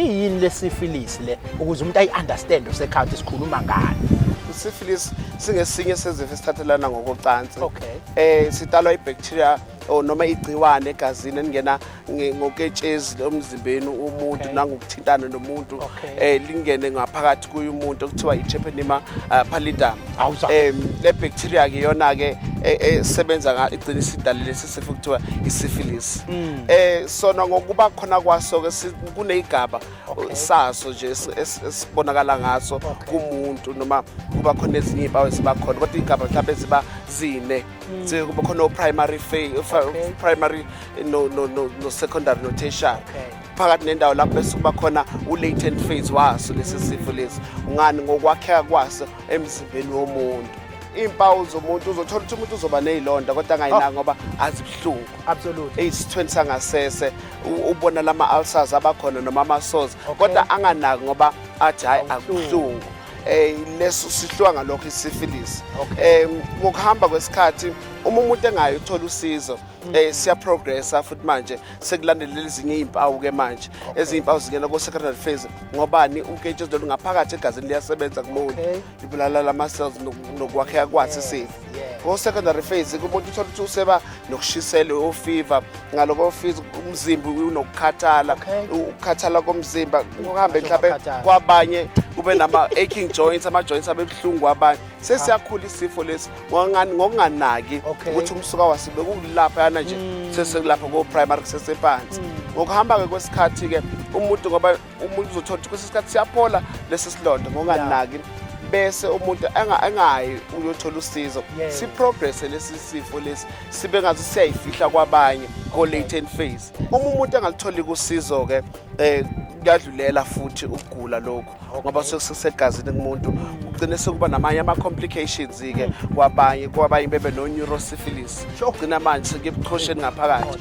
Iyini le syphilis le ukuze umuntu ayi-understand osekhaya ukuthi sikhuluma ngani? Syphilis singesinye sezifo esithathelana ngokocansi. Okay. Sidalwa ibacteria or noma igciwane egazini elingena ngoketshezi emzimbeni womuntu nangokuthintana nomuntu, lingene ngaphakathi kuye umuntu, okuthiwa i-Treponema pallidum. Awuzwa. Le bacteria ke yona ke esebenza nga igcina isidale lesi sifo kuthiwa i-syphilis. Sona ngokuba khona kwaso ke kuneyigaba saso nje esibonakala ngaso kumuntu, noma kuba khona ezinye izimpawu eziba khona, kodwa igaba mhlawumbe ziba zine. Kuba khona o-primary phase, primary no secondary, no tertiary. Phakathi nendawo lapho bese kuba khona u-latent phase waso lesi sifo lesi, ngani ngokwakheka kwaso emzimbeni womuntu. Iy'mpawu zomuntu, uzothola ukuthi umuntu uzoba ney'londa kodwa angayinaki ngoba azibuhlungu eyisithweni sangasese, ubona lama ulcers abakhona noma ama-sores, kodwa anganaki ngoba athi hayi, Akubuhlungu. akubuhlungu. Leso sihluka ngalokho i-syphilis. Ngokuhamba kwesikhathi, uma umuntu engayo uthola usizo, siya progressa futhi manje sekulandelela ezinye iy'mpawu ke manje. Ezinye iy'mpawu zingena ko-secondary phase, ngobani uketshezi lolu ngaphakathi egazini liyasebenza kumuntu, libulala lama-cells nokwakheka kwaso isifo. Ko-secondary phase umuntu uthola ukuthi useba nokushisela, o-fever. Ngaloko fever umzimba unokukhathala, ukukhathala komzimba kuhambe mhlawumbe Ukukhathala. kwabanye kube nama-aching joints, ama-joints abe buhlungu kwabanye. Sesiyakhula isifo lesi ngokungani ngokunganaki ukuthi umsuka waso bekulaphayana nje, sesekulapha ko-primary, kusesephansi. Ngokuhamba-ke kwesikhathi-ke umuntu, ngoba umuntu uzothola ukuthi kwesinye isikhathi siyaphola lesi silonda ngokunganaki, bese umuntu engayi uyothola usizo, siprogresse lesi sifo lesi, sibe ngathi siyayifihla kwabanye ko-latent phase. Uma umuntu engalutholi kusizo-ke, kuyadlulela futhi ukugula lokhu, ngoba sekusegazini kumuntu, kugcine sekuba namanye ama-complications-ke kwabanye bebe no-neurosyphilis. Kugcina manje sekuyebuchosheni ngaphakathi.